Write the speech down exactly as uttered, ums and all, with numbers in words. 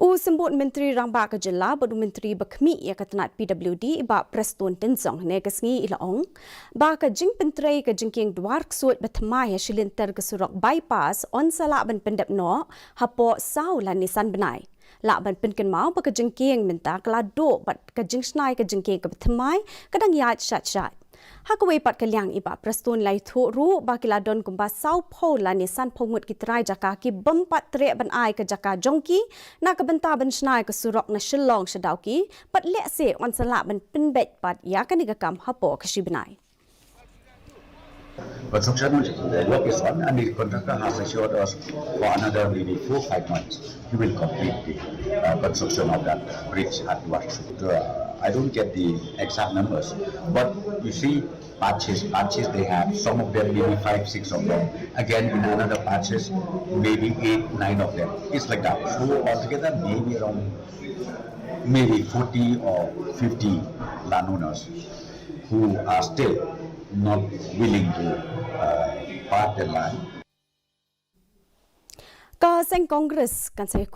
U Symbud Myntri Rangbah ka Jylla bad u Myntri ba khmih ïa ka tnat P W D i Bah Prestone Tynsong hynne ka sngi i la ong ba ka jingpyntrei ka jingkieng dwar ksuid ba thymmai ha shilynter ka surok bypass yn sa lah ban pyndep noh hapoh saw lane san bnai. Lah ban pynkynmaw ba ka jingkieng mynta ka la duh bad ka jingshna ïa ka jingkieng kaba thymmai ka dang ïaid shait shait. Ha kawei pat ka liang i Bah Prestone la ïathuh ruh ba ki la don kumba sawphew lane sanphew ngut ki trai jaka ki bym pat treh ban ai ka jaka jong ki na ka bynta ban shna ïa ka surok na Shillong sha Dawki bad lehse yn sa lah ban pynbeit pat ïa kane ka kam hapoh ka shi bnai. Construction work is on and the contractor has assured us for another maybe four, five months he will complete the uh, construction of that bridge at Dwar Ksuid. Uh, I don't get the exact numbers, but you see, patches, patches they have, some of them maybe five, six of them. Again, in another patches, maybe eight, nine of them. It's like that. So altogether, maybe around maybe forty or fifty landowners who are still not willing to uh, part their land. Ka seng Congress kan sa